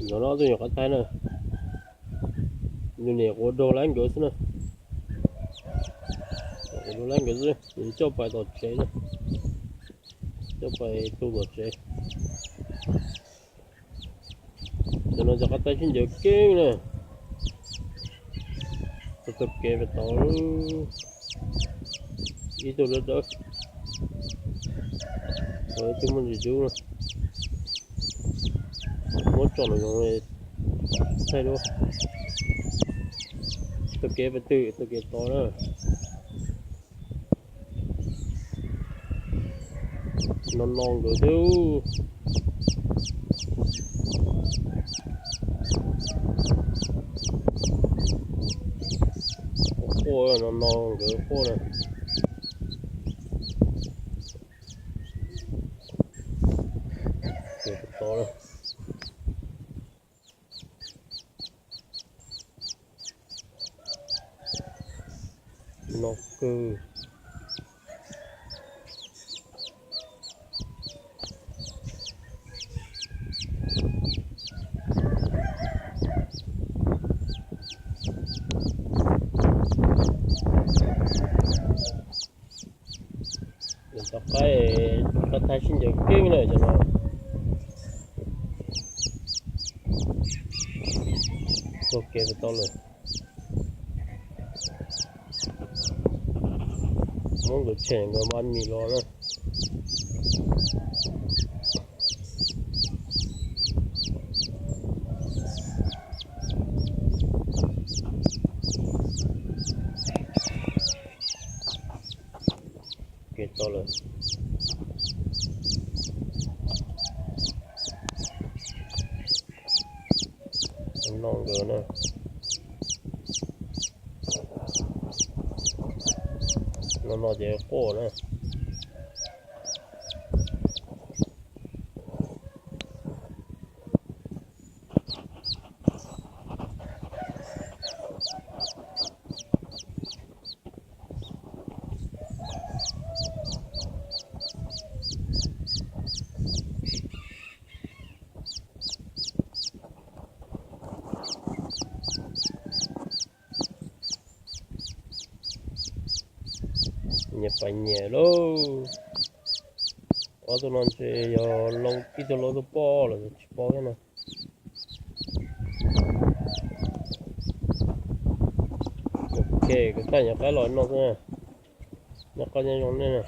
Ntawm no tus nyuam qab thaij na, nws nim ua dog lab nkawd xwb na, ua dog lab nkawd xwb, nws coj pais tom tsev na, coj pais tu tom tsev. Cov no cov qab thaij sib ncaws keej na, taug kev pem tod, ib tug dawb dawb, ib tug muaj ntsis dub na, muab tsom no zoo thaij dua, taug kev pem twg taug kev tod na. No no nkawd thiab. Quaj no no nkawd quaj na. Tod no kawg. Cov qaib, qab thaij sib ncaws keej na cov no. Taug kev pem tod lawm. Muab nkawd tshem nkawd mas mis los na. Kev tod lawm. No nkawd na. No no ces quaj na. Nyias pais nyias lauj. Ob tug no ntshe yog ib tug lau tus poj lawm tsis paub thiab na. Ok, kuv thaij nyuam qaib los no xwb na. Nyob qab nyob zoo nej na.